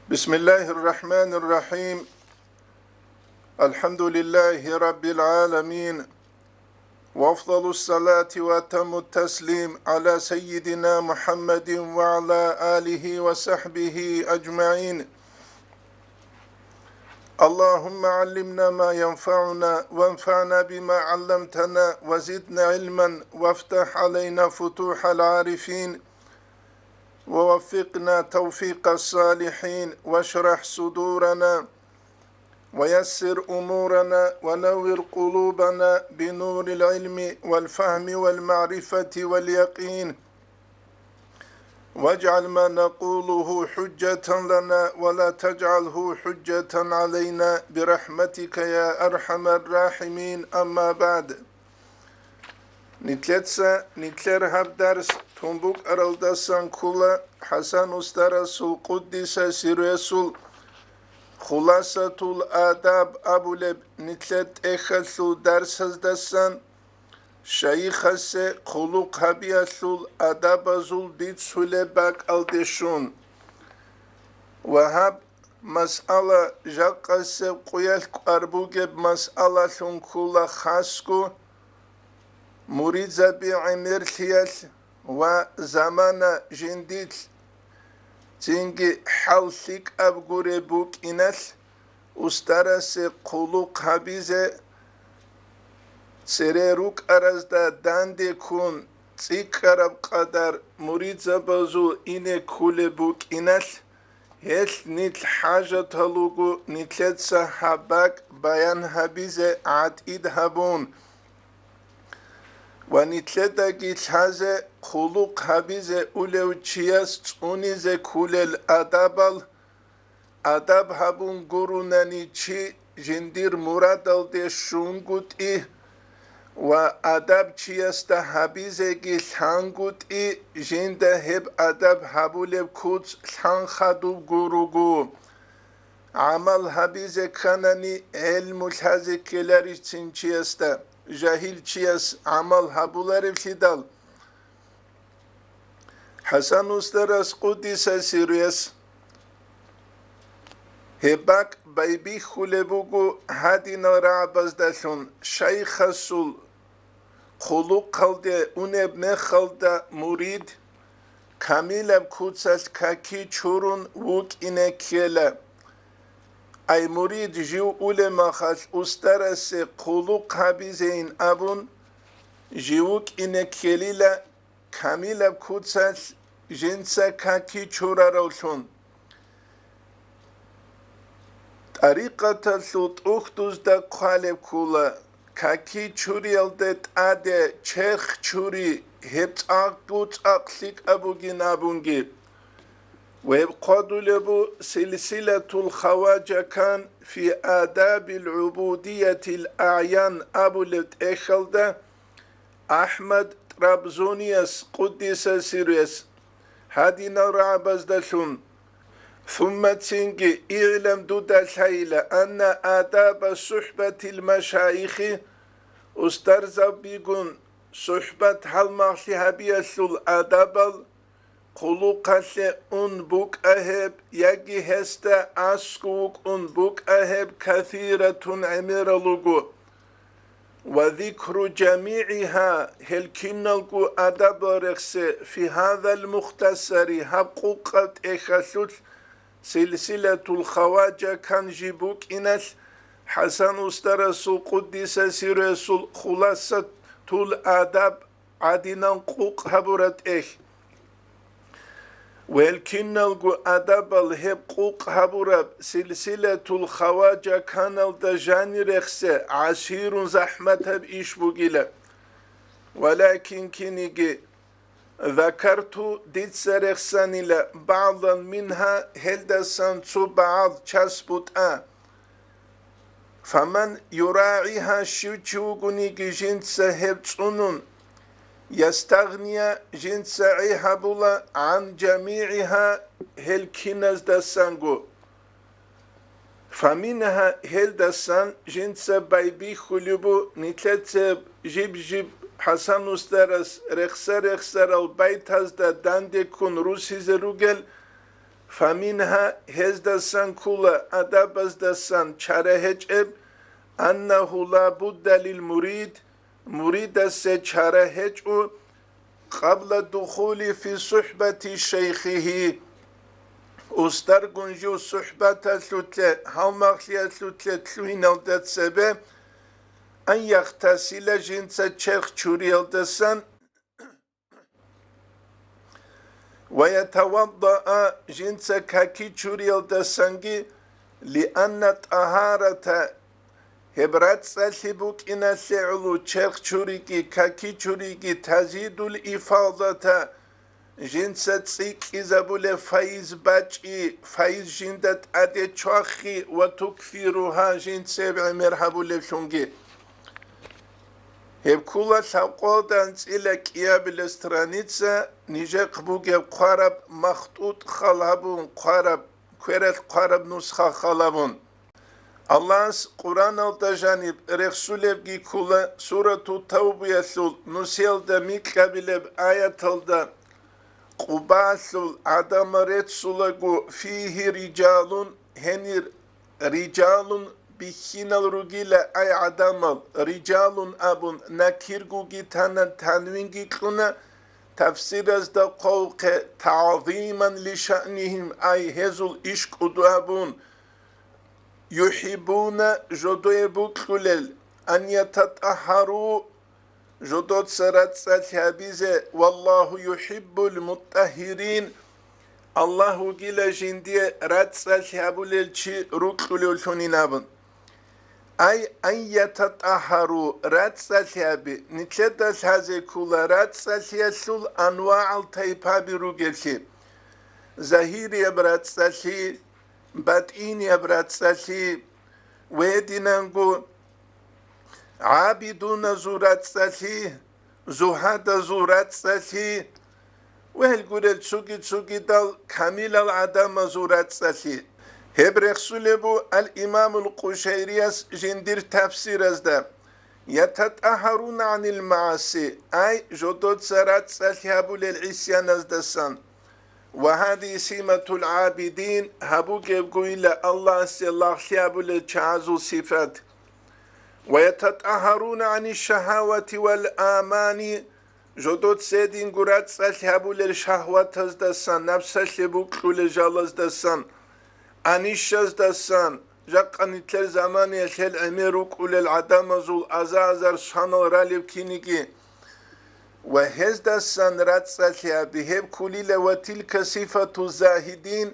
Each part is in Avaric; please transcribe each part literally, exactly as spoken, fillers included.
بسم الله الرحمن الرحيم. الحمد لله رب العالمين. وأفضل الصلاة وأتم التسليم على سيدنا محمد وعلى آله وصحبه أجمعين. اللهم علمنا ما ينفعنا وانفعنا بما علمتنا وزدنا علما وافتح علينا فتوح العارفين ووفقنا توفيق الصالحين واشرح صدورنا ويسر أمورنا ونور قلوبنا بنور العلم والفهم والمعرفة واليقين واجعل ما نقوله حجة لنا ولا تجعله حجة علينا برحمتك يا أرحم الراحمين. أما بعد. Нилъеца нилъер гьаб дарс тун букӀаралдасан ккола ХӀасан устарасул, къуддиса сирруясул, Хуласатул Адаб абулеб нилъер тӀехьалъул дарсаздасан, шайихасе хъулухъ гьабиялъул адабазул бицулеб бакӀалде щун. Ва гьаб масъала жакъасеб къуялъ кӀвар бугеб масъалалъун ккола хасго, муридзаби гӀемерлъиялъ ва замана жиндилъ, цинги хӀал лъикӀаб гуреб букӀиналъ, устарасе хъулухъ гьабизе, цере рукӀаразда данде ккун, цӀикӀкӀараб къадар муридзабазул ине кколеб букӀиналъ, гьелъ нилъ хӀажатал руго нилъеца гьаб бакӀ баян гьабизе гӀатӀид гьабун ва нилъедаги лъазе хъулухъ гьабизе улев чияс цӀунизе кколел адабал. Адаб гьабун гурунани чи жиндир мурадалде щунгутӀи ва адаб чиясда гьабизеги лъангутӀи, жинда гьеб адаб гьабулеб куц лъан хадуб гуруго. ГӀамал гьабизе кканани, гӀелму лъазе ккеларищ цин чиясда, жагьил чияс гӀамал гьабуларевлъидал. ХӀасан устарас, къуддиса сирруяс, гьеб бакӀ байбихьулеб буго гьадинал рагӀабаздалъун, шайхасул хъулухъалде унеб мехалда мурид камилаб куцалъ каки чурун вукӀине ккела. Ай мурид жив улеб мехалъ устарасе хъулухъ гьабизейин абун, жив вукӀине ккелила, камилаб куцалъ жинца каки чураравлъун. ТӀарикъаталъул тӀухьдузда хъвалеб ккола, каки чуриялде тӀаде черх чури, гьеб цӀакъго цӀакъ лъикӀаб бугин абунги. Ва гьеб хъвадулеб бу Силсилатул Хаважа кан фи адабил гӀубудиятил агӀян абулеб тӀехьалда, АхӀмад Трабзонияс, къуддиса сирруяс, гьадинал рагӀабаздалъун. Сумма цинги, игӀлам, дуда лъайила, анна адаба сухӀбатил машайихи, устарзабигун сухӀбат гьалмагълъи гьабиялъул адабал, хъулухъалъе ун букӀа гьеб яги гьесда аскӀов вукӀун букӀа гьеб касиратун гӀемерал руго. Ва зикру жамигӀиха, гьел киналго адабал рехсе, фи гьазал мухтасари, гьаб къукъаб тӀехьалъулъ, Силсилатул Хаважа кан жиб букӀиналъ, ХӀасан устарасул, къуддиса сирруясул, Хуласатул Адаб гӀадинан къукъ гьабураб тӀехь. Ва гьел киналго адабал гьеб къукъ гьабураб Силсилатул Хаважа каналда жанир рехсе гӀасирун захӀматаб иш бугила. Валакин киниги, закарту, дица рехсанила, багӀдан минха, гьелдасан цо багӀал час бутӀа. Фаман юрагӀиха, щив чи вугониги жинца гьеб цӀунун, ястагъния, жинца гӀи гьабула, гӀан жамигӀиха, гьел киназдасанго. Фаминха, гьелдасан жинца байбихьулеб бу нилъецеб жиб-жиб ХӀасан устарас рехса-рехсарал байтазда данде ккун русизе ругел, Фаминха, гьездасан ккола, адабаздасан чара гьечӀеб, аннагьу ла будда лил мурид, муридасе чара гьечӀо, къабла духули фи сухӀбати шайхихи, устаргун жив сухӀбаталъулъе, гьалмагълъиялъулъе лъугьиналда цебе, ан яхтасила, жинца черх чуриялдасан, ва ятаваддаа, жинца каки чуриялдасанги, лианна тӀагьарата, гьеб рацӀцӀалъи букӀиналъе гӀоло черх чуриги каки чуриги тазидул ифадата, жинца цӀикӀкӀизабулеб файиз бачӀи, файиз жинда тӀаде чвахи, ва тукфируха, жинцеб гӀемер гьабулеблъунги. Гьеб ккола лъабкъоялда анцӀила кӀиабилеб страница, нижехъ бугеб хъвараб махтӀутӀ хал гьабун хъвараб, квералъ хъвараб нусха хал гьабун. Аллагьас Къураналда жаниб рехсулебги ккола, Сурату Тавбаялъул нусиялда микьабилеб аяталда, Къубалъул гӀадамал реццулаго, фигьи риджалун, гьенир риджалун бихьинал ругила, ай гӀадамал, риджалун абун накиргоги тана, танвинги кьуна, тафсиразда хъвавухъе, тагӀзиман лишаънигьим, ай гьезул иш кӀуду абун, юхӀиббуна, жодое бокьулел, ан ятатӀагьару, жодоца рацӀцӀалъи гьабизе, валлагьу юхӀиббул мутӀагьирин, Аллагь вугила жиндие рацӀцӀалъи гьабулел чи рокьулевлъунин абун. Ай, ан ятатӀагьару, рацӀцӀалъи гьаби, нилъеда лъазе ккола рацӀцӀалъиялъул анвагӀал тайпаби ругеблъи: загьирияб рацӀцӀалъи, батӀинияб рацӀцӀалъи, ва гьединанго гӀабидуназул рацӀцӀалъи, зугьадазул рацӀцӀалъи, ва гьел гурел цоги-цогидал камилал гӀадамазул рацӀцӀалъи. Гьеб рехсулеб бу ал-Имамул Къушайрияс жиндир тафсиразда: ятатӀагьаруна гӀанил магӀаси, ай, жодоца рацӀцӀалъи гьабулел гӀисяназдасан. Ва гьади симатул гӀабидин, гьабугебгойила Аллагьасе лагълъи гьабулел чагӀазул сипат. Ва ятатӀагьаруна гӀани шагьавати вал амани, жодоцединго рацӀцӀалъи гьабулел шагьватаздасан, напсалъе букьулел жалаздасан, анищаздасан, жакъа нилъер заманиялъ гьел гӀемер рукӀулел гӀадамазул аза-азар санал ралев киниги, ва гьездасан рацӀцӀалъи гьаби, гьеб кколила ва тилка сифату загьидин,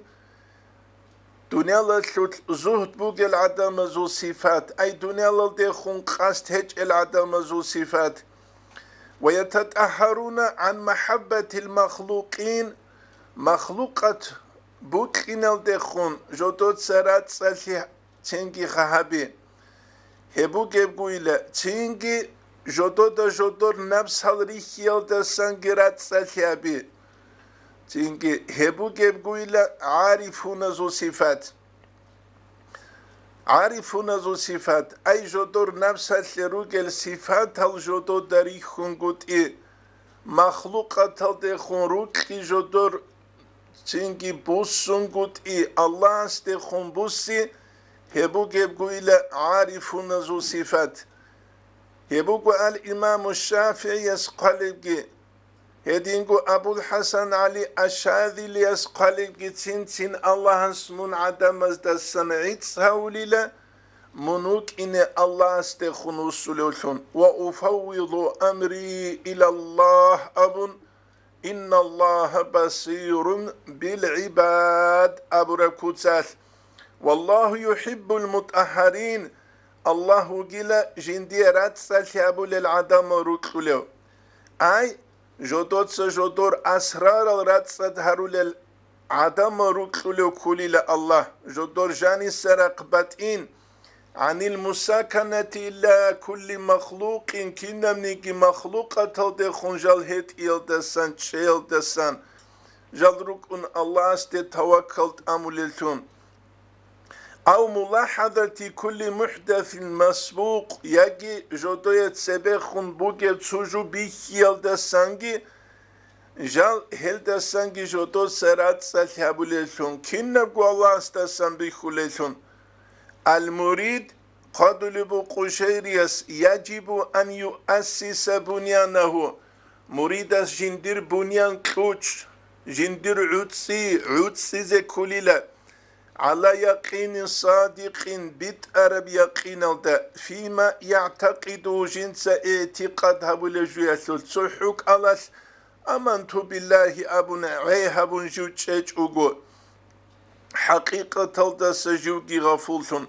дуниялалъулъ зугьд бугел гӀадамазул сифат, ай дуниялалдехун къасд гьечӀел гӀадамазул сифат. Ва ятатӀагьаруна гӀан махӀаббатил махлукъин, махлукъат букьиналдехун жодоца рацӀцӀалъи цинги гьаби. Гьеб бугебгойила, цинги жодода жодор напсал рихьиялдасанги рацӀцӀалъи гьаби. Цинги гьеб бугебгойила гӀарифуназул сифат. ГӀарифуназул сифат, ай жодор напсалъе ругел сифатал жодода рихьунгутӀи, махлукъаталдехун рукьи жодор цинги буссунгутӀи Аллагьасдехун бусси, гьеб бугебгойила гӀарифуназул сифат. Гьеб буго ал-Имаму ШафигӀияс хъвалебги, гьединго Абул-ХӀасан ГӀали Аш-Шазилияс хъвалебги цин-цин Аллагьас мун гӀадамаздасан гӀицӀ гьавулила, мун вукӀине Аллагьасдехун вуссулевлъун, ва уфаввиду амри илаллагь абун, «Инналлагьа басирун бил гӀибад» абураб куцалъ, «Валлагьу юхӀиббул мутӀагьгьарин», Аллагь вугила жиндие рацӀцӀалъи гьабулел гӀадамал рукьулев. Ай, жодоца жодор асрарал рацӀцӀад гьарулел гӀадамал рукьулев кколила Аллагь, жодор жаниса рахъ батӀин, гӀанил мусаканати илла кулли махлукъин, кинабниги махлукъаталдехун жал гьетӀиялдасан, чӀеялдасан, жал рукӀун Аллагьасде таваккал тӀамулеллъун. Ав мулахӀадати кулли мухӀдасин масбукъ, яги жодое цебехун бугеб цо жо бихьиялдасанги, Жал гьелдасанги жодоца рацӀцӀалъи гьабулеллъун, кинабго Аллагьасдасан бихьулеллъун. Ал-мурид, хъвадулеб бу Къушайриялъ, яжибу ан юассиса бунянагьу, муридас жиндир буниян кьучӀ, жиндир гӀуцӀи гӀуцӀизе кколила, гӀала якъинин садикъин, битӀараб якъиналда, фима ягӀтакъиду, жинца игӀтикъад гьабулеб жуялъул цо хӀукъалалъ, аманту биллагьи абун гӀей гьабун жив чӀечӀого, хӀакъикъаталдаса живги гъафуллъун,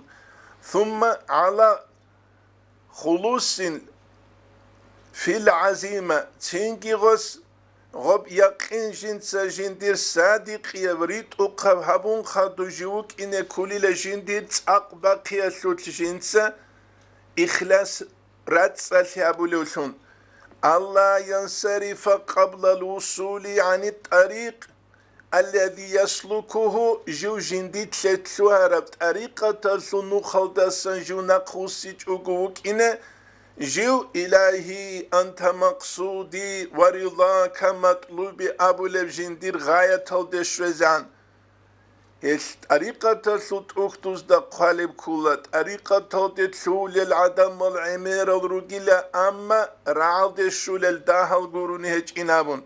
сумма гӀала хулусин фил гӀазима, цинги гъос гъоб якъин жинца жиндир садикъияб ритӀухъаб гьабун хадув жив вукӀине кколила жиндир цӀакъ бахъиялъулъ жинца ихлас рацӀцӀалъи гьабулевлъун, алла янсарифа къаблал вусули гӀани тӀарикъ, аллази яслукуху, жив жиндилъе лъугьараб тӀарикъаталъул нухалдасан жив нахъвуссичӀого вукӀине, жив илагьи анта макъсуди ва рилака матлуби абулеб жиндир гъаяталде щвезегӀан. Гьелъ тӀарикъаталъул тӀухьдузда хъвалеб ккула, тӀарикъаталде лъугьулел гӀадамал гӀемерал ругила, амма рагӀалде щулел дагьал гурони гьечӀин абун.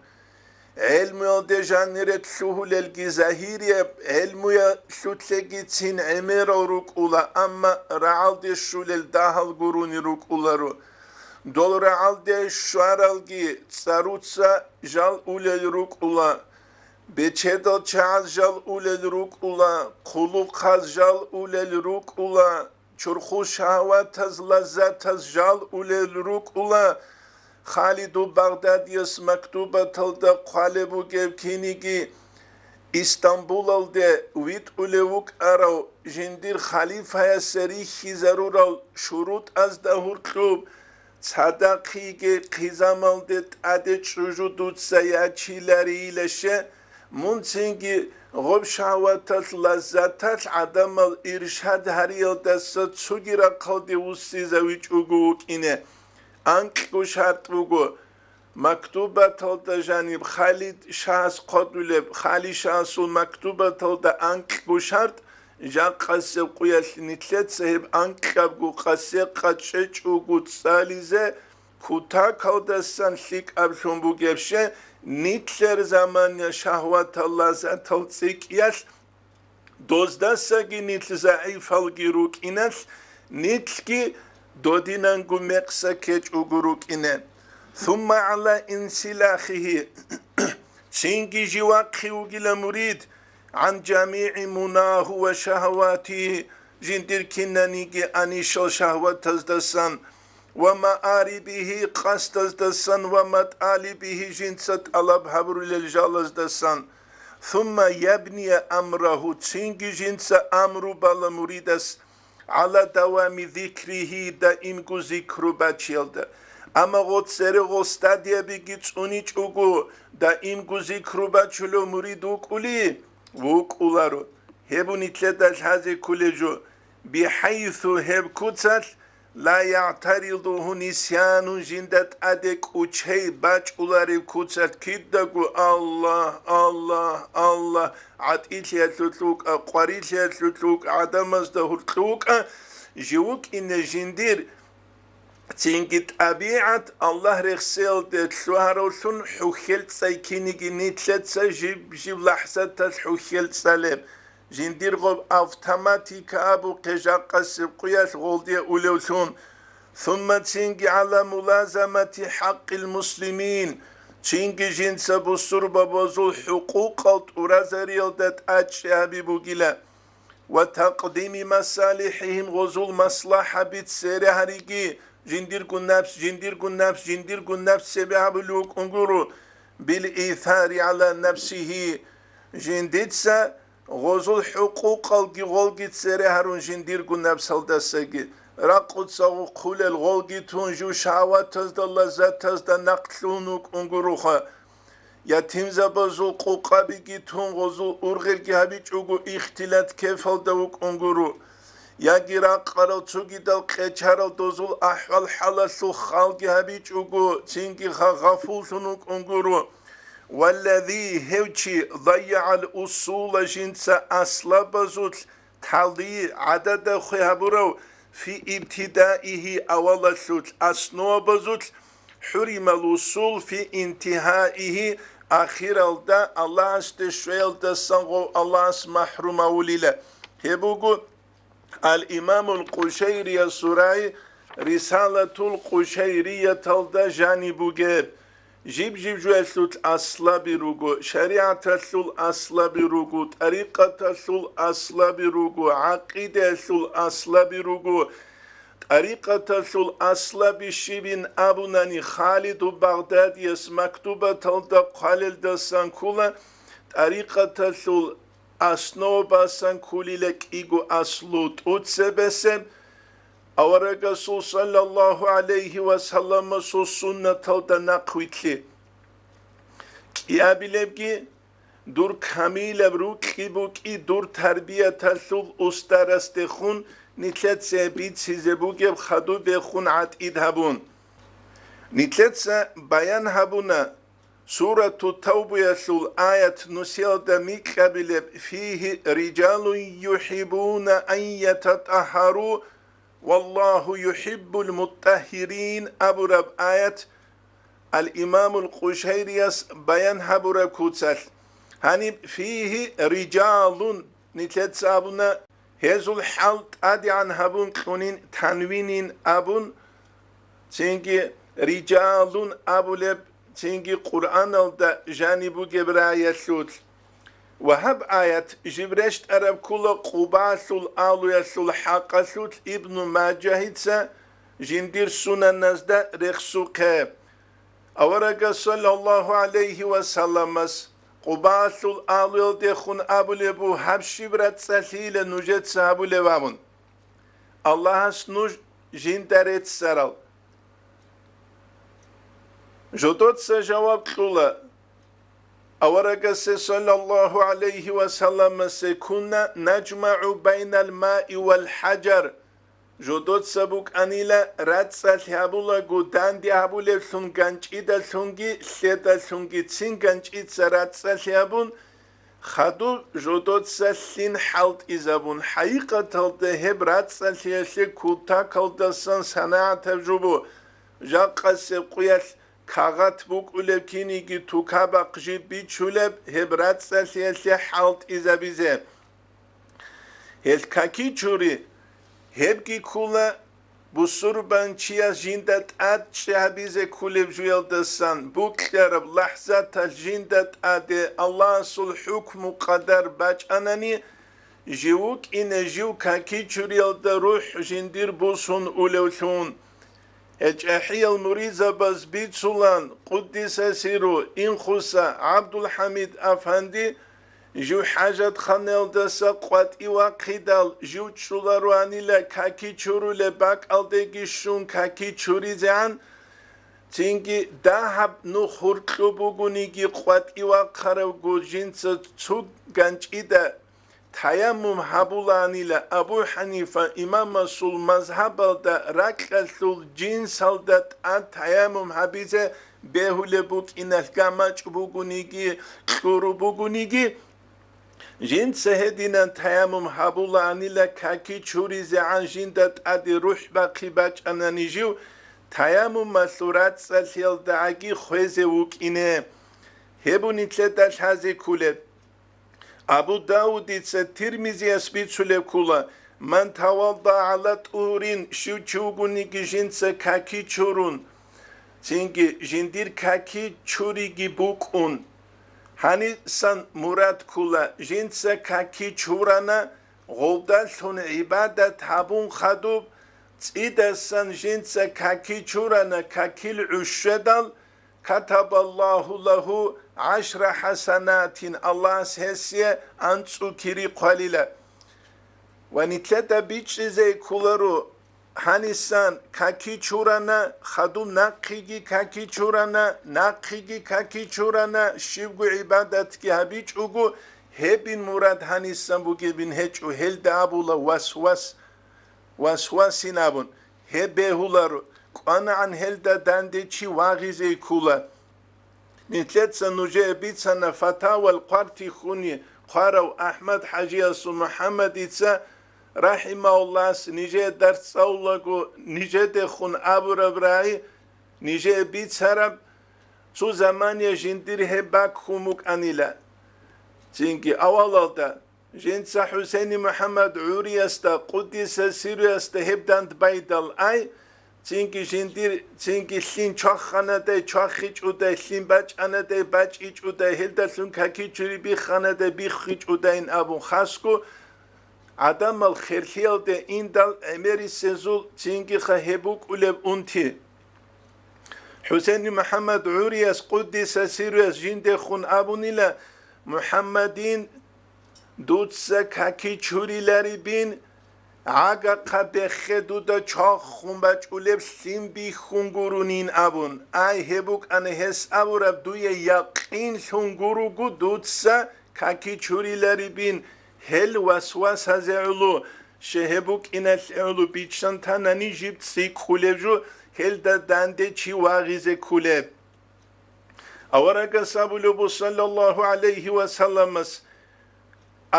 ГӀелмуялде жанире лъугьулелги загьирияб гӀелмуялъулъегицин гӀемерал рукӀула, амма рагӀалде щулел дагьал гурони рукӀуларо. Дол рагӀалде щваралги цӀаруца жал улел рукӀула, бечедал чагӀаз жал улел рукӀула, хъулухъаз жал улел рукӀула, чурхул шагьаватаз, лаззатаз жал улел рукӀула. Халиду Багъдадияс мактубаталда хъвалеб бугеб киниги, Истамбулалде витӀулев вукӀарав жиндир халифаясе рихьизарурал шурутӀазда гьуркьуб, цадахъиги хъизамалде тӀаде чӀужу дуца ячиларийилаще, мун цинги гъоб шагьваталъ, лаззаталъ гӀадамал иршад гьариялдаса цоги рахъалде вуссизавичӀого вукӀине анкьго шартӀ буго. Мактубаталда жаниб Халид шагьас хъвадулеб, Хали шагьасул мактубаталда анкьго шартӀ, жакъасеб къуялъ нилъеца гьеб анкьабго къасе къачӀечӀого цӀализе кутакалдасан лъикӀаблъун бугебщи, нилъер замания шагьватал лаззатал цӀикӀкӀиялъ доздасаги нилъ загӀипалги рукӀиналъ, нилъги додинанго мекъса ккечӀого рукӀине. Сумма гӀала инсилахихи, цинги жив вахъи вугила мурид, гӀан жамигӀи мунагьу ва шагьаватихи, жиндир кинаниги анищал шагьватаздасан, ва маарибихи, къасдаздасан, ва матӀалибихи, жинца тӀалаб гьабурулел жалаздасан. Сумма ябния амрагьу, цинги жинца амру бала муридас, гӀала давами зикрихи, даимго зикру бачиялда. Амма гъо цере гъо стадиябиги цӀуничӀого, даимго зикру бачулев мурид вукӀули? ВукӀуларо. Гьеб нилъеда лъазе кколеб жо, бихӀайсу, гьеб куцалъ, ла ягӀтаридуху нисянун, жинда тӀаде кӀучей бачӀулареб куцалъ кидаго Аллагь, Аллагь, Аллагь, гӀатӀилъиялъулъ вукӀа, къварилъиялъулъ вукӀа, гӀадамазда гьуркьу вукӀа, жив вукӀине жиндир цинги тӀабигӀат Аллагь рехсеялде лъугьаравлъун хӀухьел цӀай киниги нилъеца жиб-жиб лахӀзаталъ хӀухьел цӀалеб. Жиндир гъоб автоматика абухъе жакъасеб къуялъ гъолдие улевлъун, сумма цинги гӀала мулазамати хӀакъил муслимин, цинги жинца бусурбабазул хӀукъукъал тӀуразариялда тӀачӀи гьаби бугила, ва такъдими масалихӀихим, гъозул маслахӀаби цере гьариги, жиндирго напс, жиндирго напс, жиндирго напс цебе гьабулев вукӀун гуро, бил итари гӀала нафсихи, жиндица гъозул хӀукъукъалги гъолги цере гьарун жиндирго напсалдасаги, ракъуца гъухъулел гъолги тун жив шагьаватазда, лаззатазда нахълъун вукӀун гуроха. Ятимзабазул къукъабиги тун гъозул ургъелги гьабичӀого ихтилат кефалда вукӀун гуро. Яги ракъарал цогидал къечарал дозул ахӀвал-хӀалалъул халги гьабичӀого, цинги гъа-, гъафуллъун вукӀун гуро. Валлази, гьев чи, дайягӀал усула, жинца аслабазулъ талъи гӀадада хвей гьабурав, фи ибтидаигьи, авалалъулъ, основабазулъ, хӀуримал усул фи интигьаигьи, ахиралда Аллагьасде щвеялдасан гъов Аллагьас махӀрумавулила. Гьеб буго Ал-Имамул Къушайриясул рай Рисалатул Къушайрияталда жаниб бугеб. Жиб-жиб жоялъул аслаби руго, шаригӀаталъул аслаби руго, тӀарикъаталъул аслаби руго, гӀакъидаялъул аслаби руго. ТӀарикъаталъул аслаби щибин абунани, Халиду Багъдадияс мактубаталда хъвалелдасан ккола, тӀарикъаталъул основасан кколила кӀиго аслу тӀуцебесеб, аварагасул саллаллагьу гӀалайгьи ва салламасул суннаталда нахъвилълъи. КӀиабилебги, дур камилаб рукьи букӀи дур тарбияталъул устарасдехун нилъеца бицизе бугеб хадубехун гӀатӀид гьабун. Нилъеца баян гьабуна, Сурату Тавбаялъул аят нусиялда микьабилеб: «Фигьи рижалун юхӀиббуна ан ятатӀагьгьару, валлагьу юхӀиббул мутӀагьгьирин», абураб аят Ал-Имамул Къушайрияс баян гьабураб куцалъ. Гьаниб «фигьи рижалун» нилъеца абуна, гьезул хӀал тӀадегӀан гьабун кьунин, танвинин абун, цинги рижалун абулеб, цинги Къуръаналда жаниб бугеб раялъулъ. Ва гьаб аят жиб рещтӀараб ккола Къубалъул алуялъул хӀакъалъулъ Ибну Мажагьица жиндир сунаназда рехсухъе. Аварагас саллаллагьу гӀалайгьи ва салламас Къубалъул алуялдехун абулеб буго: «Гьаб щиб рацӀцӀалъийила нужеца гьабулеб?» абун. Аллагьас нуж жинда реццарал. Жодоца жаваб кьула, аварагасе саллаллагьу гӀалайгьи ва салламасе: «Кунна нажмагӀу байнал маи вал хӀажар». Жодоца букӀанила рацӀцӀалъи гьабулаго данде гьабулевлъун ганчӀидалъунги лъедалъунги, цин ганчӀица рацӀцӀалъи гьабун, хадуб жодоца лъин хӀалтӀизабун, хӀакъикъаталда гьеб рацӀцӀалъиялъе кутакалдасан санагӀатаб жубу, жакъасеб къуялъ кагъат букӀулеб киниги тукабахъ жиб бичулеб гьеб рацӀцӀалъиялъе хӀалтӀизабизе. Гьел какичури, гьебги ккула бусурбанчияс жинда тӀадчӀи гьабизе кколеб жуялдасан, букьараб лахӀзаталъ жинда тӀаде Аллагьасул хӀукму-къадар бачӀанани, жив вукӀине жив какичуриялда рухӀ жиндир бусун улевлъун. Гьел чӀахӀиял муридзабаз бицулан, къуддиса сирру, Инхуса ГӀабдулхӀамид афанди, жив хӀажатханаялдаса къватӀив вахъидал, жив чӀолароанила каки чурулеб бакӀалдеги щун каки чуризегӀан, цинги дагьаб нух гьуркьу бугониги къватӀив вахъаравго жинца цу ганчӀида таяммум гьабулаанила. Абу ХӀанифа имамасул мазгьабалда ракьалъул жинсалда тӀад таяммум гьабизе бегьулеб букӀиналъ гамачӀ бугониги, кьуру бугониги, жинца гьединан таяммум гьабулаанила, каки чуризегӀан жинда тӀаде рухӀ бахъи бачӀанани жив, таяммумалъул рацӀцӀалъиялдагӀаги хвезе вукӀине. Гьеб нилъеда лъазе кколеб. Абу Давудица Тирмизияс бицулеб ккула: «Ман тавалда гӀала тӀугьрин», щив чи вугониги жинца каки чурун, цинги жиндир каки чуриги букӀун. Гьанисан мурад ккула: жинца каки чурана, гъолдалъун гӀибадат гьабун хадуб, цӀидасан жинца каки чурана какил гӀущедал, «Катабаллагьу лагьу гӀашра хӀасанатин», Аллагьас гьесие анцӀу кири хъвалила. Ва нилъеда бичӀчӀизе кколаро: гьанисан каки чурана, хадуб нахъеги каки чурана, нахъеги каки чурана, щибго гӀибадатги гьабичӀого, гьебин мурад гьанисан бугебин гьечӀо, гьелда абула васвас, васвасин абун. Гьеб бегьуларо, кӀванагӀан гьелда данде чи вагъизе ккула. Нилъеца нужее бицана фатавал хъвартихьуни хъварав АхӀмад-хӀажиясул МухӀаммадица, рахӀимагьуллагь, нижее дарс цӀалулаго, нижедехун абураб рагӀи, нижее бицараб, цо замане жиндир гьеб баккун букӀанила. Цинги авалалда жинца ХӀусейни МухӀаммад гӀуриясда, къуддиса сирруясда гьеб дандбайдал ай, цинги жиндир, цинги лъим чвахханадай, чвахичӀудай, лъим бачӀанадай, бачӀичӀудай, гьелдалъун какичури бихханадай, биххичӀудайин абун хасго, гӀадамал херлъиялде индал гӀемерисезул цинги-ха гьеб букӀулеб унти. ХӀусейни МухӀаммад гӀурияс, къуддиса сирруяс, жиндехун абунила: «МухӀаммадин, дуца каки чуриларибин, гӀагахъа бехе дуда чваххун бачӀулеб лъим бихьун гурунин», — абун. Ай, гьеб букӀана гьес абураб, дуе якъинлъун гуруго дуца каки чуриларибин, гьел васвасазе гӀоло, щегье букӀиналъе гӀоло биччан танани жиб цӀикӀкӀулеб жо, гьелда данде чи вагъизе ккулеб. Аварагас абулеб буго, саллаллагьу гӀалайгьи ва салламас: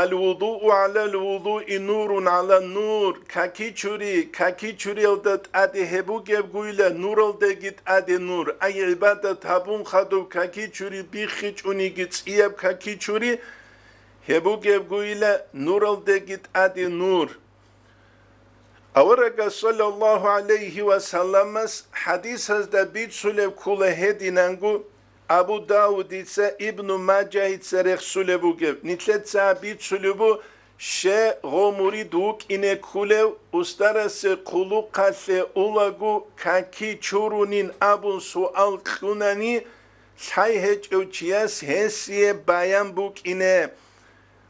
«Ал-вудуу гӀалал вудуи нурун гӀала нур», каки чури, каки чуриялда тӀаде гьеб бугебгойила, нуралдаги тӀаде нур. Ай, гӀибадат гьабун хадуб каки чури биххичӀониги цӀияб каки чури, гьеб бугебгойила, нуралдаги тӀаде нур. Аварагас, саллаллагьу гӀалайгьи ва салламас, хӀадисазда бицулеб ккола гьединанго, Абу Давудица, Ибну Мажагьица рехсулеб бугеб, нилъеца бицулеб бу, щай гъо мурид вукӀине ккулев, устарасе хъулухъалъе улаго каки чурунин абун суал кьунани, лъай гьечӀев чияс гьесие баян букӀине.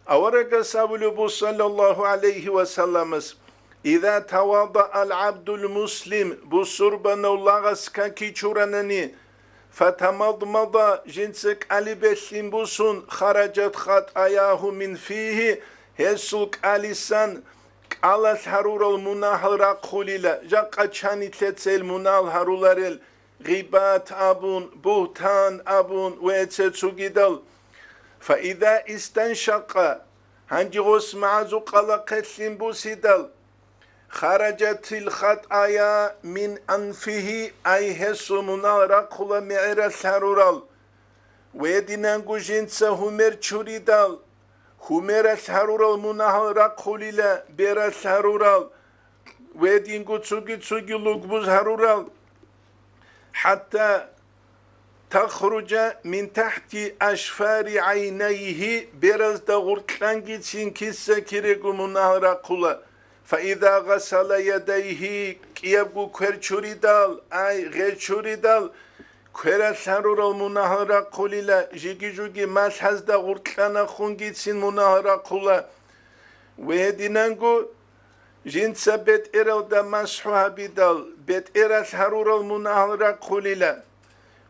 Аварагас абулеб буго, саллаллагьу гӀалайгьи ва салламас: «Иза тавадаал гӀабдул муслим», бусурбанав лагъас каки чуранани, «фатамадмада», жинца кӀалибе лъим бусун, «хараджат хатаягьу мин фигьи», гьесул кӀалисан кӀалалъ гьарурал мунагьал рахъулила, жакъа чанилъецел мунагьал гьаруларел, гъибат абун, бугьтан абун ва эце цугидал. Фаида истаншакъа, гьанже гъос магӀазукъалахъе лъим бусидал, хараджатил хатая мин анфигьи, ай гьесул мунагьал рахъула мегӀералъ гьарурал. Гьединанго жинца гьумер чуридал, гьумералъ гьарурал мунагьал рахъулила, бералъ гьарурал, гьединго цуги-цуги лугбуз гьарурал, хӀатта тахруджа мин тахти ашфари гӀайнайгьи, беразда гъуркьангицин киса-кирего мунагьал рахъула. Фаиза гъасала ядайгьи, кӀиябго квер чуридал, ай, гъе чуридал, квералъ гьарурал мунагьал рахъулила, жиги-жуги малъазда гъуркьанахунгицин мунагьал рахъула. Ва гьединанго жинца бетӀералда масхӀу гьабидал, бетӀералъ гьарурал мунагьал рахъулила.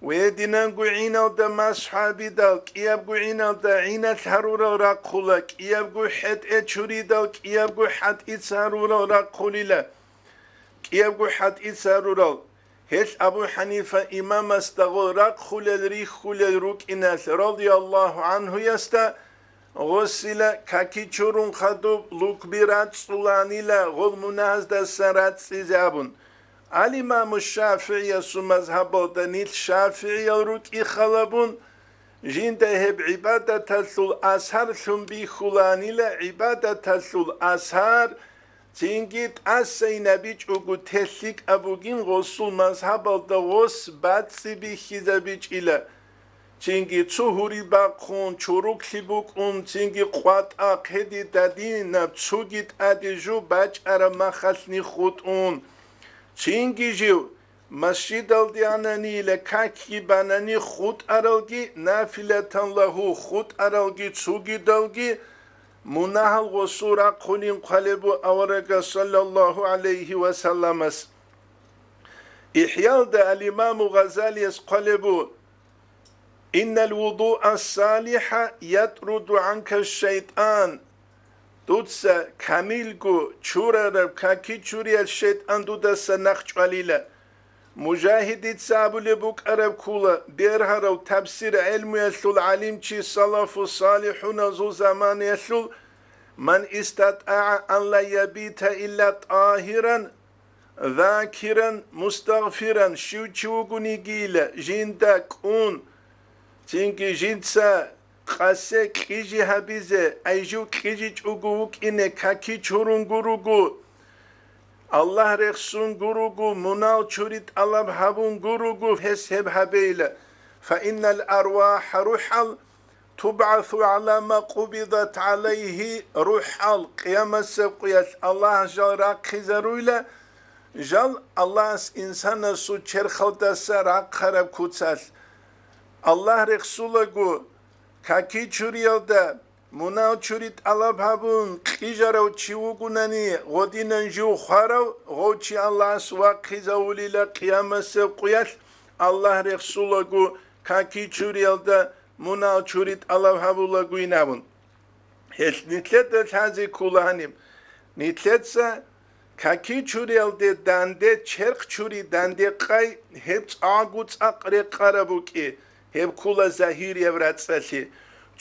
Ва гьединанго гӀиналда масхӀу гьабидал, кӀиябго гӀиналда гӀиналъ гьарурал рахъула, кӀиябго хӀетӀе чуридал, кӀиябго хӀатӀица гьарурал рахъулила, кӀиябго хӀатӀица гьарурал. Гьелъ Абу ХӀанифа имамасда гъол рахъулел рихьулел рукӀиналъ радияллагьу гӀанхуясда гъосила каки чурун хадуб лукби рацӀцӀуланила гъол мунагьаздасан рацӀцӀизе абун. Ал-Имаму ШафигӀиясул мазгьабалда нилъ шафигӀиял рукӀи халабун, жинда гьеб гӀибадаталъул асарлъун бихьуланила, гӀибадаталъул асар цинги тӀасайин абичӀого те лъикӀаб бугин гъосул мазгьабалда гъос бацӀцӀи бихьизабичӀила. Цинги цо гьури бахъун, чуруклъи букӀун, цинги къватӀа хъеди дадинаб цуги тӀаде жо бачӀараб махалъни хутӀун. Цинги жив масжидалде ананила какги банани хутӀаралги, нафилатан лагьу хутӀаралги цугидалги мунагьал гъосул рахъулин хъвалебу аварагас саллаллагьу гӀалайгьи ва салламас. ИхӀялда ал-Имаму Гъазалияс хъвалебу: «Иннал вудуа салиха ятруду гӀанка шайтӀан». Дуца камилго чурараб каки чуриял шайтӀан дудаса нахъ чӀвалила. Мужагьидица абулеб букӀараб ккола, бергьарав, тафсир гӀелмуялъул гӀалимчи, салафу салихӀуназул заманаялъул: «Ман истатӀагӀа ан ла ябита илла тӀагьиран, закиран, мустагъфиран», щив чи вугонигийила, жинда кӀун, цинги жинца къасе кьижи гьабизе, ай жив кьижичӀого вукӀине каки чурун гуруго, Аллагь рехсун гуруго, мунагь чури тӀалаб гьабун гуруго, гьес гьеб гьабейила. Фаиннал арвахӀа, рухӀал, тубгӀасу гӀала ма къубидат гӀалайгьи, рухӀал къиямасеб къуялъ Аллагь жал рахъизаруйла, жал Аллагьас инсанасул черхалдаса рахъараб куцалъ. Аллагь рехсулаго, каки чуриялда, мунагь чури тӀалаб гьабун, кьижарав чи вугунани, гъодинан жив хварав, гъов чи Аллагьас вахъизавулила къиямасеб къуялъ, Аллагь рехсулаго, каки чуриялда, мунагь чури тӀалаб гьабулагойин абун. Гьелъ нилъеда лъазе ккола гьаниб. Нилъеца каки чуриялде данде, черх чури данде къай, гьеб цӀакъго цӀакъ рекъараб букӀи, гьеб ккола загьирияб рацӀцӀалъи.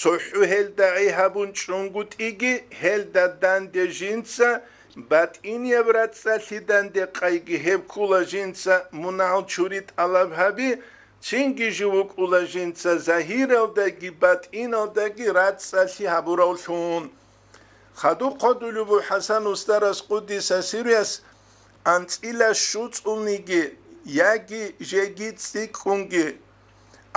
ЦохӀо гьелда гӀей гьабун чӀунгутӀиги, гьелда данде жинца батӀинияб рацӀцӀалъи данде къайги, гьеб ккола жинца мунагь чури тӀалаб гьаби, цинги жив вукӀула жинца загьиралдаги батӀиналдаги рацӀцӀалъи гьабуравлъун. Хадуб хъодулеб буго ХӀасан устарас, къуддиса сирругьу, анцӀила щуцӀулниги яги жеги цӀикӀкӀунги,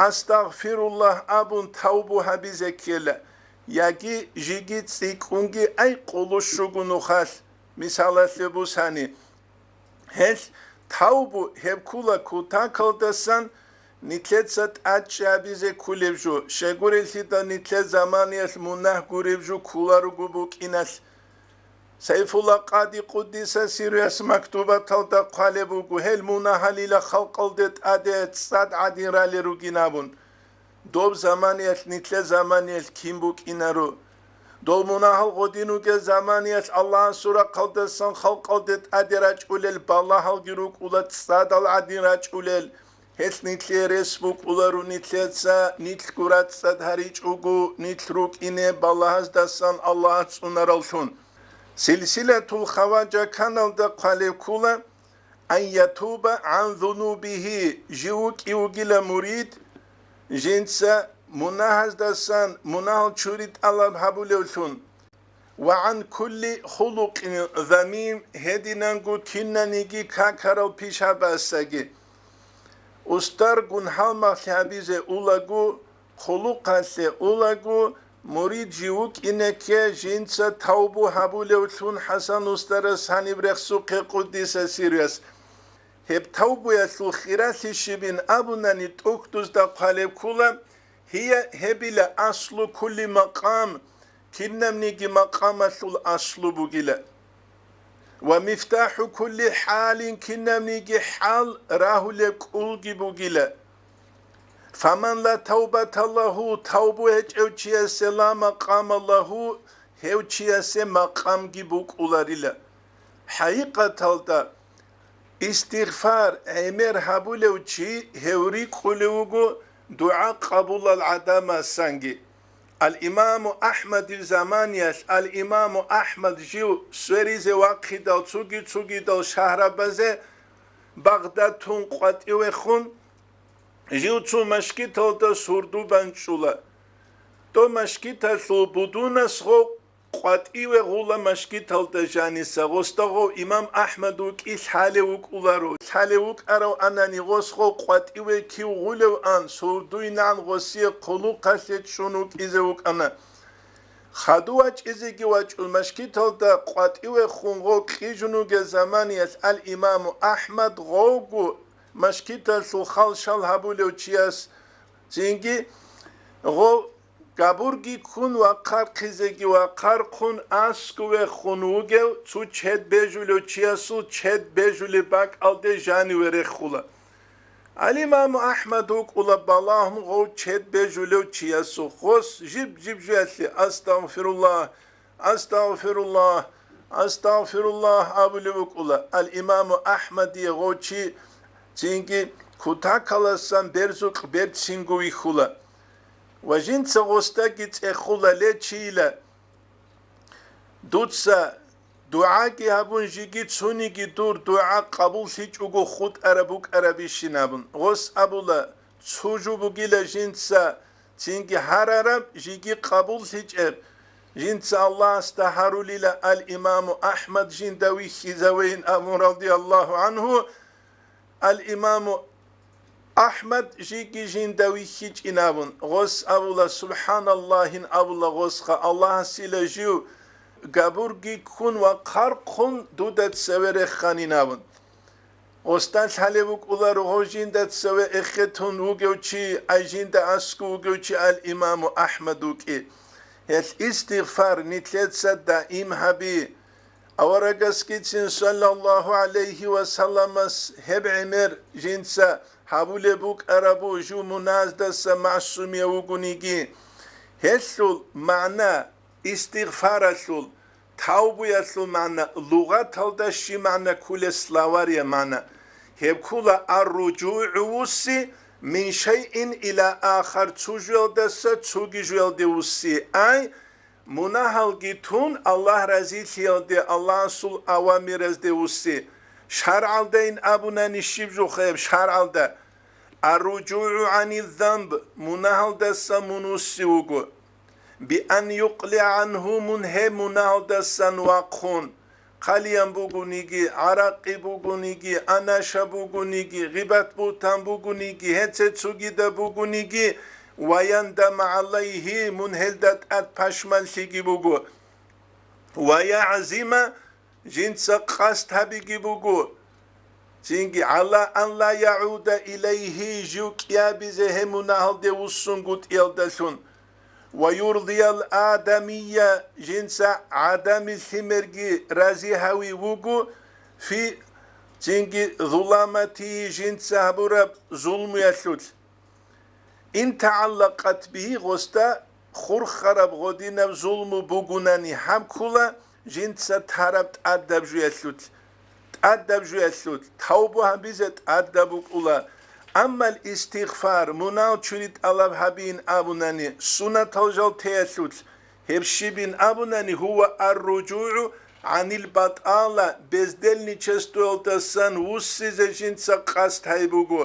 «Астагъфируллагь» абун тавбу гьабизе ккела, яги жеги цӀикӀкӀунги, ай къулущ руго нухалъ, мисалалъе бусани. Гьелъ тавбу гьеб ккола кутакалдасан нилъеца тӀадчӀи гьабизе кколеб жо, щайгурелъидал нилъер заманаялъ мунагь гуреб жо кколаруго букӀиналъ. Сайфулла Къади, къуддиса сирругьу, мактубаталда хъвалеб буго, гьел мунагьалила халкъалде тӀаде цӀад гӀадин ралел ругин абун. Доб заманаялъ, нилъер заманаялъ кин букӀинаро? Дол мунагьал гъодин ругел заманаялъ Аллагьасул рахъалдасан халкъалде тӀаде рачӀулел балагьалги рукӀула цӀадал гӀадин рачӀулел. Гьелъ нилъее рес букӀуларо нилъеца, нилъго рацӀцӀад гьаричӀого, нилъ рукӀине балагьаздасан Аллагьас цӀунаравлъун. Силсилатул Хаважа каналда хъвалеб ккола, ан ятуба гӀан зунубигьи, жив вукӀи вугила мурид, жинца мунагьаздасан мунагьал чури тӀалаб гьабулевлъун, ва гӀан кулли хулукъин замим, гьединанго кинаниги какарал пишабасаги. Устаргун гьалмагълъи гьабизе улаго, хъулухъалъе улаго, мурид жив вукӀине кке, жинца тавбу гьабулевлъун ХӀасан устарас гьаниб рехсухъе, къуддиса сирругьу. Гьеб тавбуялъул хиралъи щибин абунани, тӀухьдузда хъвалеб ккола, гьия гьебила аслу кулли макъам, кинабниги макъамалъул аслу бугила. Ва мифтахӀу кулли хӀалин, кинабниги хӀал рагьулеб кӀулги бугила. Фаман ла тавбата лагьу, тавбу гьечӀев чиясе, ла макъама лагьу, гьев чиясе макъамги букӀуларила. ХӀакъикъаталда, истигъфар, гӀемер гьабулев чи, гьев рикӀкӀулев вуго дугӀа къабулал гӀадамасанги. Ал-Имаму АхӀмадил заманиялъ, Ал-Имаму АхӀмад жив сверизе вахъидал цуги-цугидал шагьрабазе, Багъдад тун къватӀивехун, жив цо машгиталда сурду банчӀула. Дов машгиталъул будунас гъов къватӀиве гъула машгиталда жаниса, гъосда гъов имам АхӀмад вукӀи лъалев вукӀуларо. Лъалев вукӀарав анани, гъос гъов къватӀиве кив гъулев ан, сурдуйнан гъосие хъулухъалъе чӀун вукӀизе вукӀана. Хаду вачӀизеги вачӀун, машгиталда къватӀивехун гъов кьижун вугел заманиялъ ал-Имаму АхӀмад гъовго машгиталъул халшал гьабулев чияс цинги гъов габурги ккун вахъархъизеги вахъархъун аскӀовехун вугев цо чед бежулев чиясул чед бежулеб бакӀалде жаниве рехула. Ал-Имаму АхӀмад вукӀула балагьун гъов чед бежулев чиясул хос жиб-жиб жуялъе: «Астагъфируллагь, астагъфируллагь, астагъфируллагь», – абулев вукӀула. Ал-Имаму АхӀмадие гъов чи цинги кутакаласан берзукь берцинго вихьула. Ва жинца гъосдаги цӀехула, ле чийила, дуца дугӀаги гьабун, жиги цуниги дур дугӀа къабуллъичӀого хутӀараб букӀарабищин абун. Гъос абула, цо жо бугила жинца цинги гьарараб, жиги къабуллъичӀеб. Жинца Аллагьасда гьарулила, ал-Имаму Ахмад жинда вихьизавейин абун, радияллагьу гӀанху. Ал-Имаму Ахмад жиги жинда вихьичӀин абун, гъос абула, субхӀаналлагьин абула гъосха, Аллагьасила жив габурги ккун ва хъархъун дуда цеве реханин абун. Гъосда лъалеб букӀула ругъо жинда цеве эхетун вугев чи, ай жинда аскӀов вугев чи, ал-Имаму Ахмад вукӀи. Гьелъ истигъфар нилъеца даим гьаби. Аварагасгицин саллаллагьу гӀалайгьи ва салламас гьеб гӀемер жинца гьабулеб букӀарабу, жив муназдаса магӀсумияв вугониги. Гьелъул магӀна, истигъфаралъул, тавбуялъул магӀна, лугъаталда щиб магӀна кколеб, словария магӀна. Гьеб ккола ар-руджугӀу, вусси, мин шайин ила ахар, цо жуялдаса цоги жуялде вусси. Ай, мунагьалги тун, Аллагь разилъиялде, Аллагьасул авамиразде вусси. ШаргӀалдайин абунани щиб жухъеб шаргӀалда? Ар-руджугӀу гӀаниззанб, мунагьалдаса мун вусси вуго. Биан юкълигӀа гӀанху, мун гьеб мунагьалдасан вахъун. Хъалиян бугониги, гӀаракъи бугониги, анаша бугониги, гъибат-бугьтан бугониги, гьеце цогида бугониги, ва яндама гӀалайгьи, мун гьелда тӀад пашманлъиги буго, ва ягӀзима, жинца къасд гьабиги буго, цинги гӀала ан ла ягӀуда илайгьи, жив кӀиабизе гьеб мунагьалде вуссунгутӀиялдалъун. Ва юрдиял адамия, жинца гӀадамил лъимерги рази гьави вуго, фи, цинги зуламати, жинца гьабураб зулмуялъулъ. Ин тагӀаллакъат бигьи, гъосда хурхараб гъодинаб зулму бугунани гьаб ккола, жинца тараб тӀадаб жуялъулъ, тӀадаб жуялъулъ, тавбу гьабизе тӀадаб букӀула. Аммал истигъфар, мунагь чури тӀалаб гьабиин абунани, сунатал жал теялъулъ, гьеб щибин абунани, гьува ар-руджугӀу гӀанил батӀала, бездельничествоялдасан вуссизе жинца къасд гьай буго.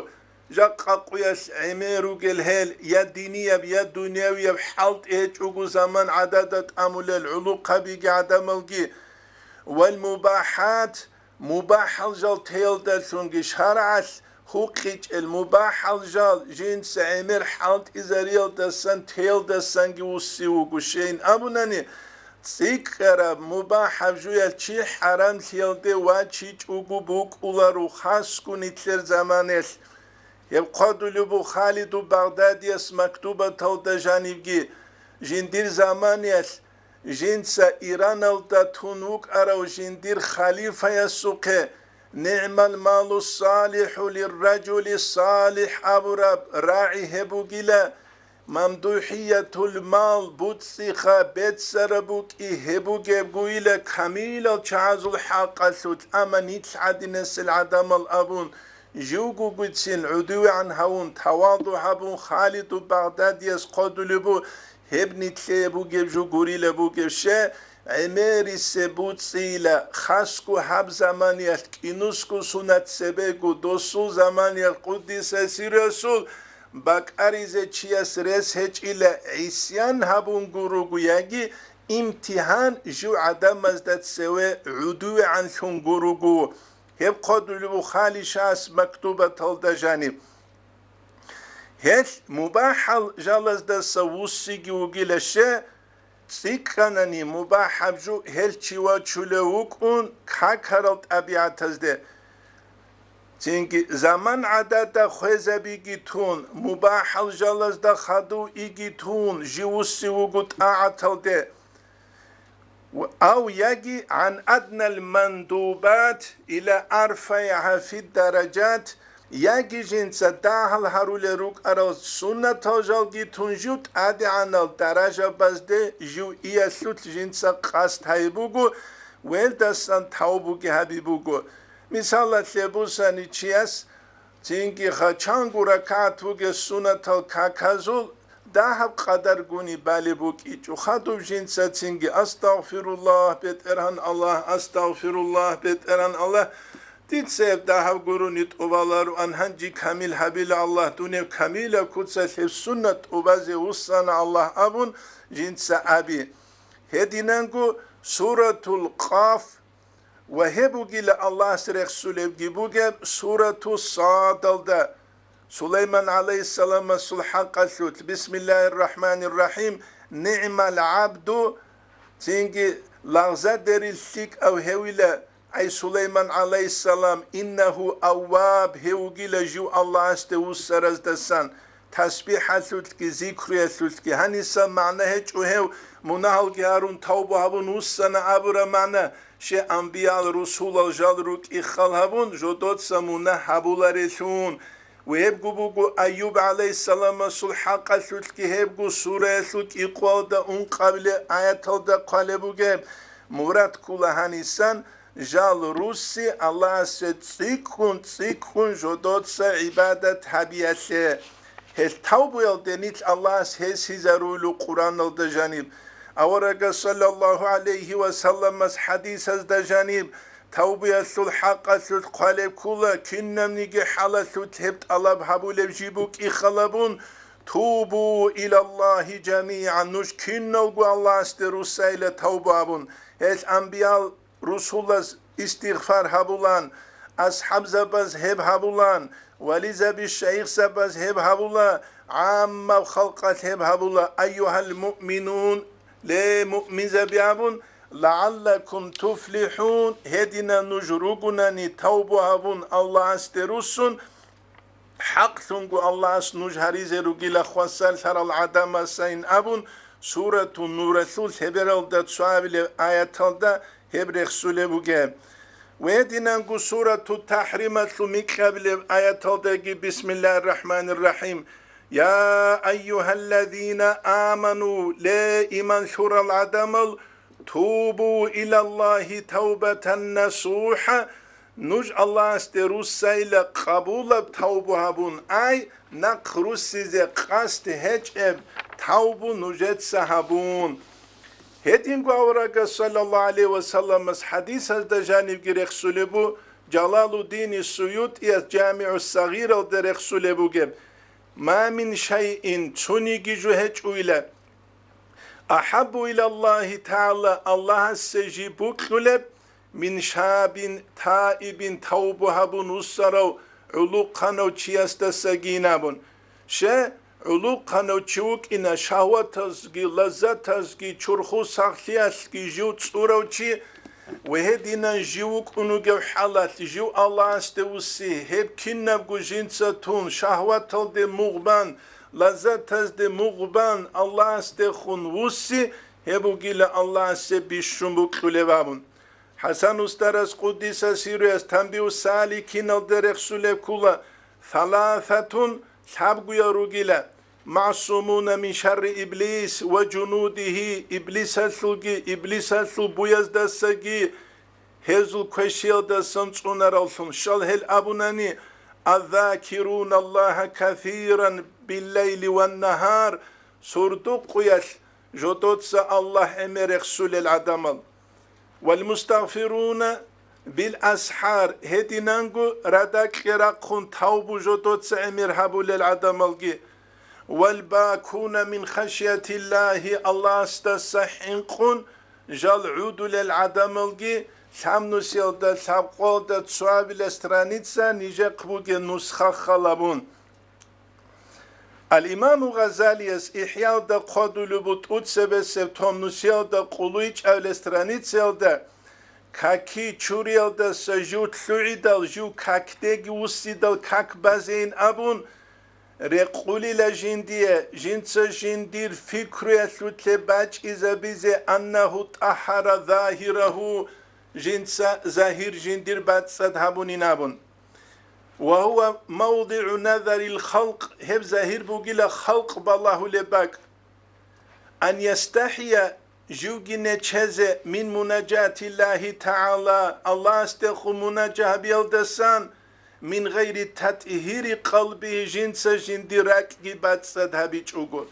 Жакъа къуялъ гӀемер ругел гьел, я динияб, я дунявияб хӀалтӀи гьечӀого заман гӀадада тӀамулел гӀулухъабиги гӀадамалги. Вал мубахӀат, мубахӀал жал теялдалъунги шаргӀалъ гьукъичӀел мубахӀал жал жинца гӀемер хӀалтӀизариялдасан теялдасанги вусси вуго, щейин абунани, цӀикӀкӀараб мубахӀаб жуялъ чи хӀарамлъиялде вачичӀого букӀуларо хасго нилъер заманалъ. Гьеб хъвадулеб буго Халиду Багъдадияс мактубаталда жанибги, жиндир заманиялъ жинца Ираналда тун вукӀарав жиндир халифаясухъе, «НигӀмал малу салихӀу лирраджули салихӀ» абураб рагӀи гьеб бугила, «мамдухӀиятул мал», буцӀцӀиха беццараб букӀи гьеб бугебгойила камилал чагӀазул хӀакъалъулъ, амма нилъ гӀадинасел гӀадамал абун, живгогицин гӀудувегӀан гьавун, таваду гьабун, Халиду Багъдадияс хъодулеб бу, гьеб нилъее бугеб жо гурила бугеб ше, гӀемерисе буцӀцӀила, хасго гьаб заманиялъ кӀинусго сунат цебего досул заманиялъ къуддиса сиррасул бакӀаризе чияс рес гьечӀила, гӀисян гьабун гуруго яги имтигьан жив гӀадамазда цеве гӀудувегӀанлъун гуруго. Гьеб хъодулеб буго Хали Шас мактубаталда жаниб. Гьелъ мубахӀал жалаздаса вуссиги вугила ше, цӀикӀкӀанани мубахӀаб жо гьел чи вачулев вукӀун какарал тӀабигӀатазде. Цинги заман гӀадада хвезабиги тун, мубахӀал жалазда хадув иги тун, жив вуссив вуго тӀагӀаталде. Ав яги гӀан аднал мандубат ила арфайгьа фид даражат, яги жинца дагьал гьарулел рукӀарал суннатал жалги тун жив тӀадегӀанал даражабазде жив иялъулъ жинца къасд гьайи буго, велдасан тавбуги гьаби буго. Мисалалъе бусани чияс Цинги ха чанго ракагӀат бугеб суннатал каказул дагьаб къадаргуни балеб букӀичӀо. Хадуб жинца цинги: «Астагъфируллагь, БетӀергьан Аллагь, астагъфируллагь, БетӀергьан Аллагь, дица гьеб дагьаб гурони тӀубалароан, гьанже камил гьабила, Аллагь, дунеб камилаб куцалъ гьеб суннат тӀубазе вуссана, Аллагь», абун жинца аби. Гьединанго суратул Къаф ва гьеб бугила Аллагьас рехсулебги бугеб сурату Садалда, Сулайман гӀалайгьиссаламасул хӀакъалъулъ: «Бисмиллагьир рахӀманир рахӀим, нигӀмал гӀабду», цинги: «Лагъзадерил лъикӀав гьевила, ай Сулайман гӀалайгьиссалам, иннагьу авваб, гьев вугила жив Аллагьасде вуссараздасан, тасбихӀалъулъги зикруялъулъги». Гьаниса магӀна гьечӀо гьев, мунагьалги гьарун тавба гьабун вуссана абураб магӀна, щай, анбиял, русулал жал рукӀин хал гьабун, жодоца мунагь гьабуларелъул. Ва гьебго буго Айюб гӀалайгьиссаламасул хӀакъалъулъги гьебго сураялъул кӀикъоялда ункъабилеб аяталда хъвалеб бугеб. Мурад ккола гьанисан жал русси Аллагьасе цӀикӀкӀун-цӀикӀкӀун жодоца гӀибадат гьабиялъе. Гьел тавбуялде нилъ Аллагьас гьесизаруйла Къуръаналда жаниб, аварагас саллаллагьу гӀалайгьи ва салламас хӀадисазда жаниб, тавбуялъул хӀакъалъулъ хъвалеб ккола, кинабниги хӀалалъулъ гьеб тӀалаб гьабулеб жиб букӀин хал гьабун: «Тубу илаллагьи жамигӀан», нуж киналго Аллагьасде руссайила тавба гьабун. Гьел анбиял, русулаз истигъфар гьабулан, асхӀабзабаз гьеб гьабулан, вализаби шайихзабаз гьеб гьабула, гӀаммаб халкъалъ гьеб гьабула, айюгьал муъминун, ле, муъминзаби абун, «лагӀаллакум туфлихӀун», гьединан нуж ругунани тавбу гьабун Аллагьасде руссун, хӀакълъунго Аллагьас нуж гьаризе ругила хвасарлъарал гӀадамасайин абун, Сурату Нуралъул лъебералда цоабилеб аяталда гьеб рехсулеб бугеб. Гьединанго Сурату ТахӀрималъул микьабилеб аяталдаги: «Бисмиллагьир рахӀманир рахӀим. Я айюгьаллазина аману, ле, иман лъурал гӀадамал, тубу илаллагьи тавбатан насухӀа, нуж Аллагьасде руссайила къабулаб тавбу гьабун, ай, нахъ руссизе къасд гьечӀеб тавбу нужеца гьабун». Гьединго аварагас саллаллагьу гӀалайгьи ва салламас хӀадисазда жанибги рехсулеб бу, Жалалуддини СуютӀияс ЖамигӀу Сагъиралда рехсулеб бугеб: «Ма мин шайин, цониги жо гьечӀойила, ахӀаббу илаллагьи тагӀала, Аллагьасе жиб бокьулеб, мин шабин таибин, тавбу гьабун вуссарав гӀулухъанав чиясдасагин», абун. Щай, гӀулухъанав чи вукӀина, шагьватазги, лаззатазги, чурхул сахлъиялъги жив цӀурав чи, ва гьединан жив вукӀун вугев хӀалалъ, жив Аллагьасде вусси, гьеб кинабго жинца тун, шагьваталде мугъ бан, лаззатазде мугъ бан, Аллагьасдехун вусси, гьеб бугила Аллагьасе бищун бокьулеб абун. ХӀасан устарас, къуддиса сирруяс, Танбигьу саликиналда рехсулеб ккола: «Саласатун, лъабгоял ругила, магӀсумуна мин шарри иблис ва жунудигьи, иблисалъулги, иблисалъул буяздасаги, гьезул квешиялдасан цӀунаравлъун», щал гьел абунани: «Аззакируналлагьа касиран биллайли ваннагьар», сурдукъуялъ жодоца Аллагь гӀемер рехсулел гӀадамал. «Валмустагъфируна бил асхӀар», гьединанго радакье рахъун тавбу жодоца гӀемер гьабулел гӀадамалги, «валбакуна мин хашиятиллагьи», Аллагьасдаса хӀинкъун жал гӀудулел гӀадамалги, лъабнусиялда лъабкъоялда цоабила страница нижехъ бугеб нусха халабун. Ал-Имаму Гъазалияс ИхӀялда хъвадулеб бу тӀуцебесеб том нусиялда къуллуйчӀабилеб страницаялда: «Каки чуриялдаса жив лъугӀидал, жив какдеги вуссидал как базейин», абун, рекъулила жиндие, жинца жиндир фикруялъулъе бачӀизабизе: «Аннагьу тӀагьара загьирагьу», жинца загьир жиндир бацӀцӀад гьабунин абун. «Ва гьува мавдигӀу назарил халкъ», гьеб загьир бугила халкъ балагьулеб бакӀ. «Ан ястахӀия», живги нечезе, «мин мунажатиллагьи тагӀала», Аллагьасдехун мунажа гьабиялдасан, мин гъайри татӀгьири къалбигьи, жинца жиндир ракӀги бацӀцӀад гьабичӀого.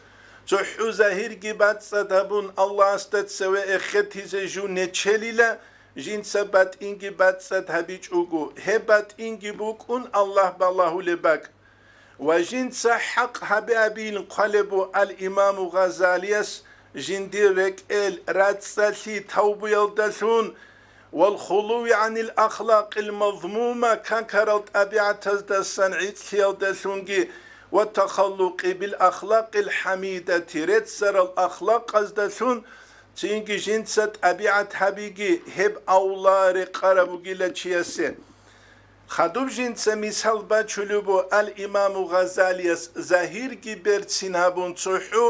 ЦохӀо загьирги бацӀцӀад гьабун, Аллагьасда цеве эхетизе жо нечелила, жинца батӀинги бацӀцӀад гьабичӀого, гьеб батӀинги букӀун Аллагь балагьулеб бакӀ. Ва жинца хӀакъ гьабиабилин хъвалеб буго ал-Имаму Гъазалияс жиндир рекӀел рацӀцӀалъи тавбуялдалъун, вал хулуви гӀанил ахлакъил мазмума, какарал тӀабигӀатаздасан гӀицӀлъиялдалъунги, ва тахаллукъи бил ахлакъил хӀамидати, реццарал ахлакъаздалъун, цинги жинца тӀабигӀат гьабиги, гьеб авла рекъараб бугила чиясе. Хадуб жинца мисал бачулеб буго ал-Имаму Гъазалияс, загьирги берцин гьабун цохӀо,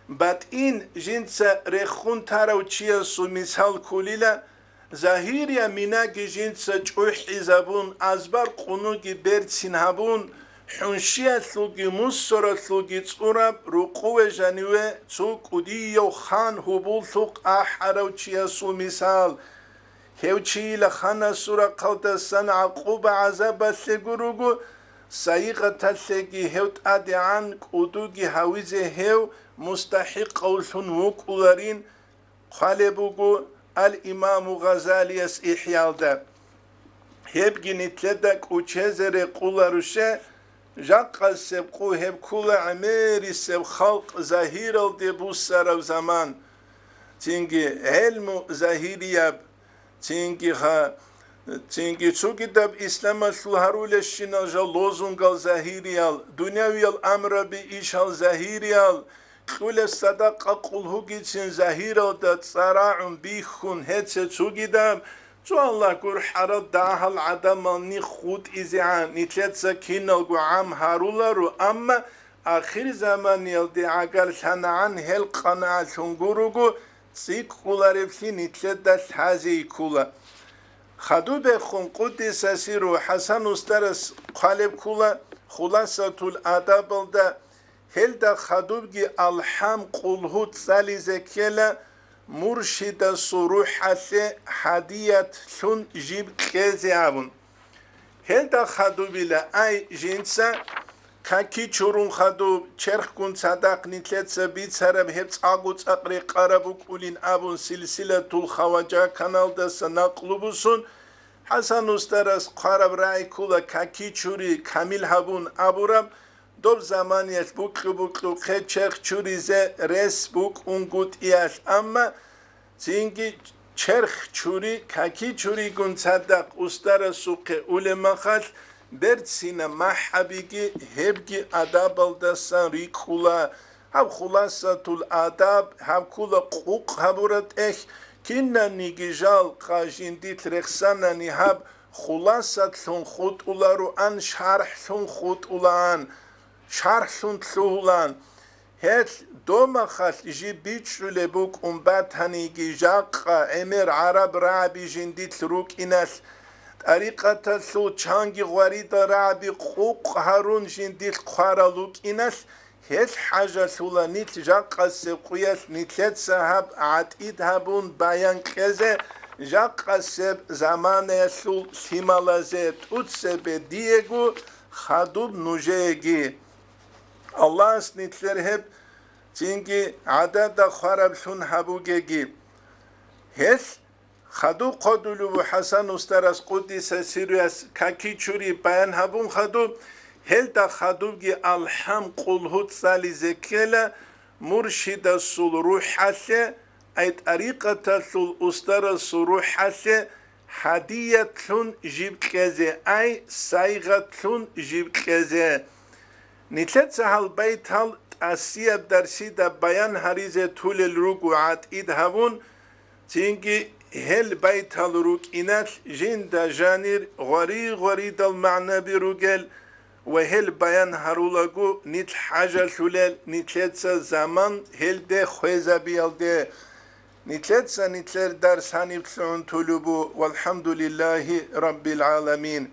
батӀин жинца рехун тарав чиясул мисал кколила, загьириял минаги жинца чӀухӀизабун, азбар къунуги берцин гьабун, хӀунщиялъулги мусуралъулги цӀураб рукъуве жаниве цо кӀудияв хан гьубуллъухъ ахӀарав чиясул мисал. Гьев чийила ханасул рахъалдасан гӀакъуба-гӀазабалъе гуруго, сайигъаталъеги гьев тӀадегӀан кӀудуги гьавизе гьев мустахӀикъавлъун вукӀуларин хъвалеб буго ал-Имаму Гъазалияс ИхӀялда. Гьебги нилъеда кӀучезе рекъуларуше, жакъасеб къо гьеб ккола гӀемерисеб халкъ загьиралде буссараб заман. Цинги гӀелму загьирияб, цинги ха-, цинги цогидаб исламалъул гьарулещинал жал лозунгал загьириял, дунявиял амраби ишал загьириял, кьулеб садакъа къулгьугицин загьиралда цӀарагӀун бихьун гьеце цогидаб, цо Аллагь гурхӀарал дагьал гӀадамал нихъ гъутӀизегӀан нилъеца киналго гӀам гьаруларо, амма ахирзаманиялде гӀагарлъанагӀан гьел къанагӀалъун гуруго, цӀикӀкӀуларевлъи нилъеда лъазе ккола. Хадубехун къуддиса сирругьу ХӀасан устарас хъвалеб ккола Хуласатул Адабалда, гьелда хадубги алхӀам къулгьу цӀализе ккела, муршидасул рухӀалъе гьадият лъун жиб кьезе абун. Гьелда хадубила, ай, жинца каки чурун хадуб, черхгун цадахъ нилъеца бицараб гьеб цӀакъго цӀакъ рекъараб букӀулин абун Силсилатул Хаважа каналдаса накълу бусун, ХӀасан устарас хъвараб рагӀи ккола каки чури камил гьабун абураб, доб заманиялъ букьу-букьухъе черх чуризе рес букӀунгутӀиялъ, амма цинги черх чури, каки чуригун цадахъ устарасухъе улемахалъ берцина махӀабиги гьебги адабалдасан рикӀкӀула. Гьаб Хуласатул Адаб, гьаб ккола къукъ гьабураб тӀехь, кинаниги жал ха жиндилъ рехсанани гьаб хуласатлъун хутӀулароан, шархӀлъун хутӀулаан, шархӀлъун лъугьулаан. Гьелъ домахалъ жиб бичӀчӀулеб букӀун батаниги, жакъа гӀемер гӀараб рагӀаби жиндилъ рукӀиналъ, тӀарикъаталъул чанги гъваридал рагӀаби къукъ гьарун жиндилъ хъварал рукӀиналъ, гьелъ хӀажалъула нилъ жакъасеб къуялъ нилъеца гьаб гӀатӀид гьабун баян кьезе, жакъасеб заманаялъул лъималазе тӀуцебе диего хадуб нужееги. Аллагьас нилъер гьеб цинги гӀадада хвараблъун гьабугеги. Гьелъ хадуб хъодулев ХӀасан устарас къуддиса сирругьуяс каки чури баян гьабун хадуб, гьелда хадубги алхӀам къулгьу цӀализе ккела, муршидасул рухӀалъе, ай тӀарикъаталъул устарасул рухӀалъе гьадиятлъун жиб кьезе, ай сайгъатлъун жиб кьезе. Нилъеца гьал байтал тӀасияб дарсида баян гьаризе тулел руго гӀатӀид гьавун, цинги гьел байтал рукӀиналъ жинда жанир гъвари-гъваридал магӀнаби ругел ва гьел баян гьарулаго нилъ хӀажалъулел нилъеца заман гьелде хвезабиялде. Нилъеца нилъер дарс гьаниб лъугӀун тулеб бу, валхӀамдулиллагьи раббил гӀаламин.